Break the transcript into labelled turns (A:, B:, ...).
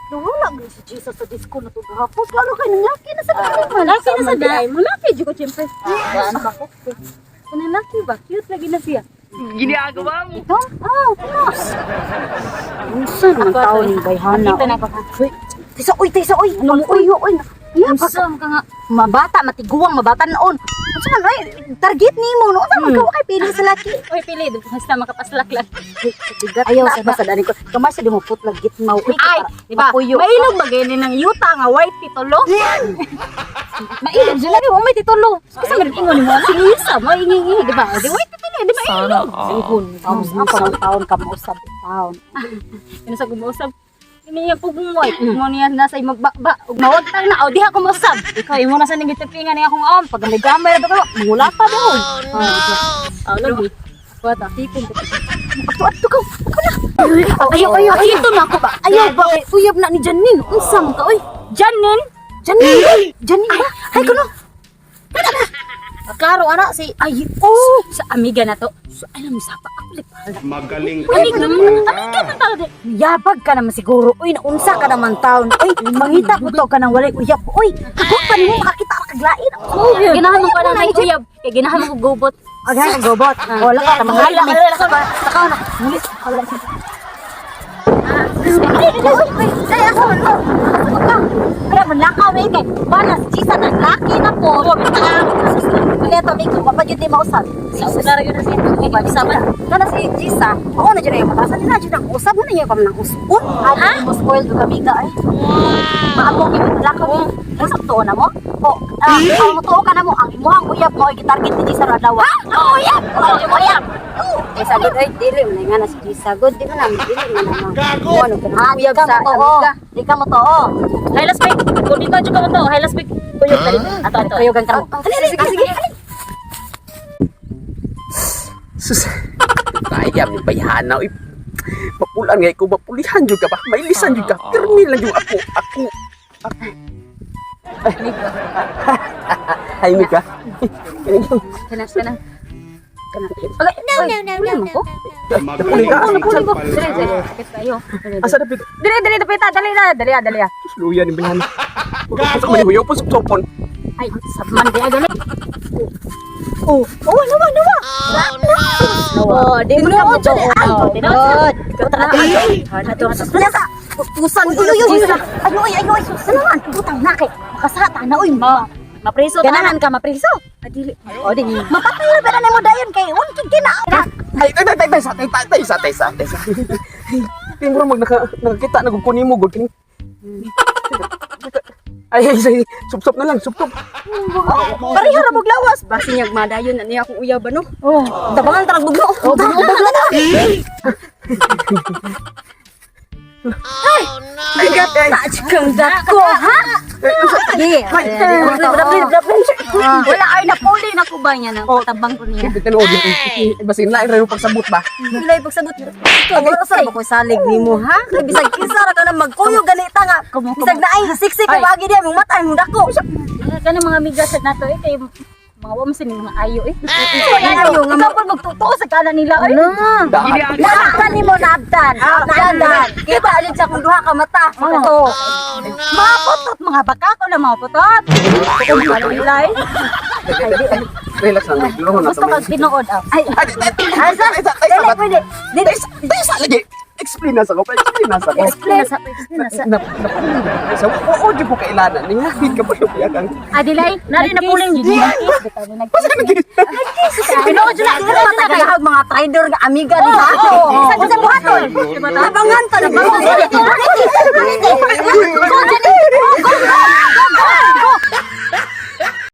A: Nawala man si Jesus sa disco na to gahapon. Klaro kay nangyaki na sa daan man.
B: Laki na sa daan. Mo laki jud ko siyempre.
A: Ano ba ko?
B: Kanang laki ba? Cute lagi na siya.
C: Ginagawa mo.
A: Ito? Ah, kuno. Unsa man tao ning bayhana?
B: Nakita na ko.
A: Uy, tisa oy, tisa oy. Ano mo oy, oy. Yeah,
B: Unsa man ka nga?
A: Mabata, matiguang, mabata noon. Unsa man oy, target nimo no? Unsa man ka kay pili sa laki?
B: Oy pili basta makapaslak lang.
A: Ayaw sa basta dani ko. Kamay sa di mo putlag gitmaw. Uy,
B: Ay, di ba?
A: Mapuyo.
B: Mailog ba gani ng yuta nga white titulo? Mailog sila di may titulo. Kasi man ingon mo singisa mo ingi di ba? Di white titulo, di ba?
C: Sana all.
A: Sihon, taon ang taon ka mausab taon.
B: Yun sa gumausab. Ini yung pugong white. Mo niya nasa imong bakba. Ug mawagtang na, o diha ko mausab. Ikaw imo na sa ning gitipingan niya akong am. Pag may gamay ra ba ko, mangula pa daw. Oh, lagi. Wata, tipin ko.
A: Ato ato ka. Ako na. Ayaw ayaw ayaw
B: Ito na ako ba?
A: Ayaw ba kay uyab na ni Janine? Unsa man ka oy?
B: Janin!
A: Janine! Janine ba? Ay kuno.
B: Klaro ana si
A: Ay oh.
B: sa amiga na to. So, alam mo sa pa ako lipal.
D: Magaling ka
B: Amiga
D: naman.
B: Amiga man talaga.
A: Yabag ka naman siguro. Uy, naunsa ka naman taon. Uy, mangita ko to ka nang walay uyab. Uy, ako pa nimo makakita ka kaglain.
B: Oh, ginahan mo pa na may uyab. Kay ginahan mo ko gubot.
A: Agay ang gobot. Wala ka
B: Wala,
A: mga
B: wala, wala.
A: Sakaw na. Muli. Wala. Ay, ako ano? Ako ka. Kaya manlakaw eh kay wala si Jisa nang laki na po. Kuya to may kung pa jud di mausab.
B: Sa ular yun na siya.
A: Ba sama. Kana si Jisa, ako na jud yung matasan na jud ang usab na niya pa man ang usbon. Ay, mo spoil do kami ka ay. Maabong yung lakaw mo. Usab to na mo. O, ah, ang tuo ka na mo ang imuhang uyab mo ay gitarget ni Jisa ra daw. Ha? Ang uyab. Ang uyab.
E: Eh, sagod ay dili man nga na si Jisa god di man na dili man na.
D: Gago!
E: Ano ka
A: Ah, di
E: uyab
A: ka
E: sa
A: mo too.
E: amiga.
A: Di ka mo too.
B: Hilas pig. Kung dito jud ka mo to, hilas pig. Kuyog ka dito. Ato ato.
A: Kuyog ang kamo.
E: Sige sige sige.
F: Sus, kaya ni bayhana uy. Mapulan nga ko mapulihan jud ka ba? Mailisan jud ka. Pirmi lang jud ako, ako. Ako. Ay, Mika.
B: Kana kana.
A: No, no, no, no, no.
D: Magaling
F: ka.
D: ka
B: Dire dire.
D: pala.
B: Sakit kayo.
F: Asa dapat?
B: Dire dire dapita, dali na, dali ah, dali ah.
F: Sus, luya ni bayhana. Pagkapasok mo huyo po sopon.
B: Ay, sabman di dali.
A: Oh, oh, nawa, nawa.
E: Oh, di man ka mo to.
A: Ay,
E: Tinuod.
A: Ato na sa puspusan ko uy, uy, uy. Ay, uy, ay, uy. Ano man? Butang na kay. Makasata na uy.
B: Ma, mapriso ta.
A: Ganahan ka mapriso.
B: Adili.
A: O di. Mapatay ra ba na nimo dayon kay unkig kina.
F: Ay, tay tay tay tay sa tay tay tay sa tay sa tay sa. Di mo mag naka nakakita na gud ko nimo gud kini. Ay, ay, ay, sup-sup na lang, sup-sup.
A: Pareho ra bug lawas.
E: Basi niyag madayon na niya akong uyab ano.
A: Oh, tabangan tarag bugno. Oh, bugno na.
F: Ay, ay,
A: Kang dako ha?
E: Di.
B: Wala ay napuli na ko ba niya na tabang ko niya.
F: Tinuod na. Basin lain ra yung pagsabot ba?
E: Pilay pagsabot. Ikaw wala sa ba ko salig nimo ha? Kay bisag kinsa ra ka na magkuyog ganita nga. Bisag na ay siksik ka wagi diya mong mata mong dako.
B: Kana mga amiga sa nato eh kay mga wa man sini mga ayo eh.
E: Ayo nga
B: Ikaw pa magtotoo sa kala nila ay.
F: Dahan.
E: Naabtan nimo naabtan. Naabtan. Kita alin sa akong duha ka mata. Ito.
B: Mga putot, mga baka ko na mga putot. Kung nila eh.
F: Relax lang, luho na
B: Gusto kag tinuod ah.
E: Ay,
F: Ay, ay, ay, ay, ay, ay,
E: dili pwede. Dili
F: ay, sa lagi. Explain na sa ko, explain na sa ko.
B: Explain na sa explain na sa.
F: Na, na, sa, oo, di ko kailanan. Ningahit ka pa yung kang.
B: Adilay, nari na puling yun.
F: Basta ka nag-
B: Tinuod jud na,
E: Sila
B: tinuod jud na kay.
E: mga mga trader nga amiga di ba?
B: Sa sa buhaton.
E: Tabangan ka na ba?